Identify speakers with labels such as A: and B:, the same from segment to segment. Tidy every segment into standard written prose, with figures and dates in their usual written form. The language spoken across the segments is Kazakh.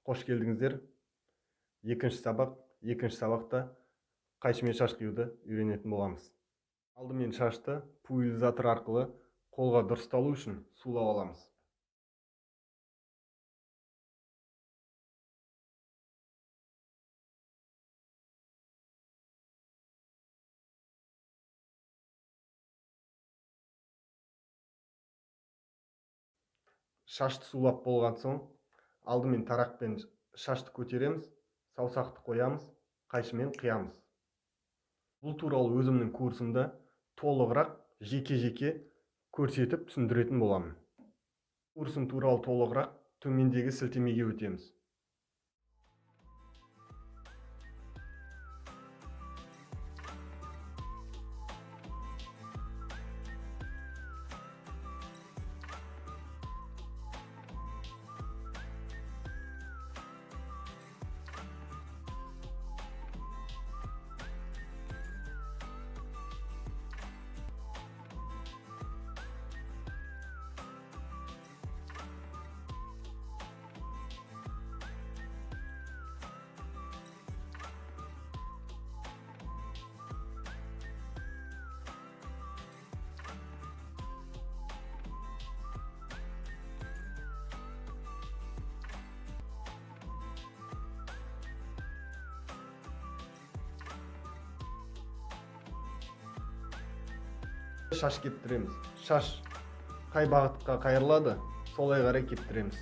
A: Қош келдіңіздер. Екінші сабақ. Екінші сабақта қайшымен шаш қиюды үйренетін боламыз. Алдымен шашты пульверизатор арқылы қолға дұрысталу үшін сулап аламыз. Шашты сулап болған соң, алдымен тарақпен шашты көтереміз, саусақты қоямыз, қайшымен қиямыз. Бұл туралы өзімнің курсымда толығырақ жеке-жеке көрсетіп түсіндіретін боламын. Курсым туралы толығырақ төмендегі сілтемеге өтеміз. Шаш кептіреміз. Шаш қай бағытқа қайырылады, солай қарай кептіреміз.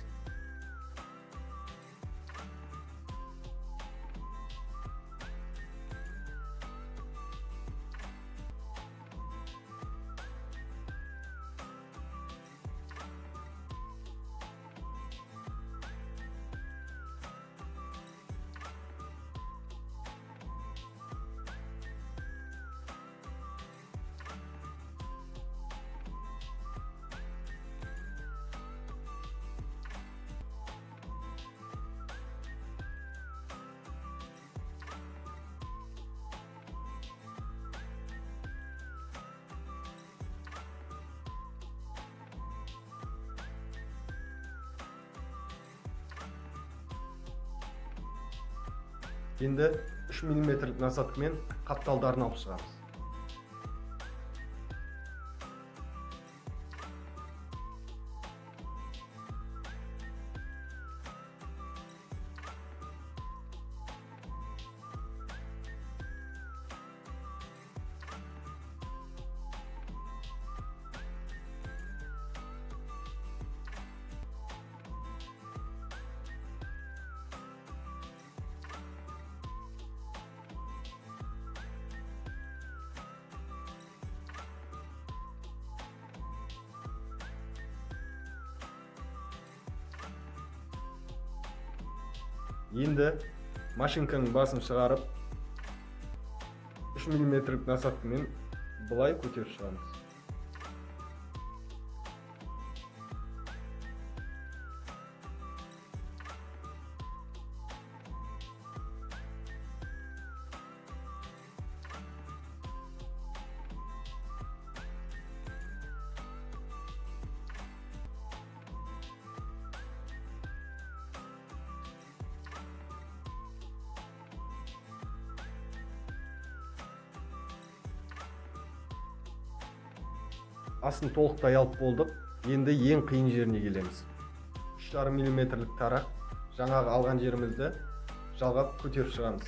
A: Енді 3 миллиметрлік насадкамен қапталдарын алып шығамыз. Енді машинканың басын шығарып, 3 миллиметрлік насадкамен былай көтеріп шығамыз. Астын толықтай алып болдық. Енді ең қиын жеріне келеміз. Үш жарым миллиметрлік тарақ жаңағы алған жерімізді жалғап көтеріп шығамыз.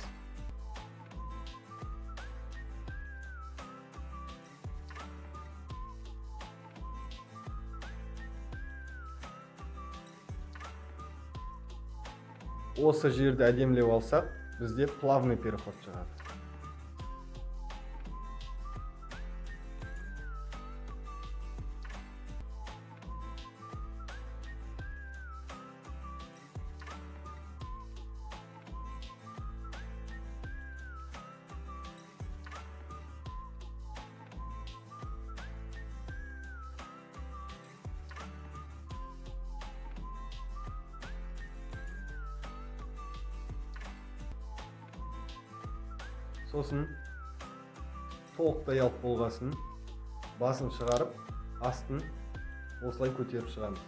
A: Осы жерді әдемілеп алсақ, бізде плавный переход шығады. Сосын толықтай алып болғасын басын шығарып, астын осылай көтеріп шығамыз.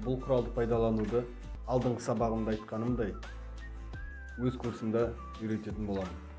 A: Бұл құралды пайдалануды алдыңғы сабағымда айтқанымдай, өз курсымда үйрететін боламын.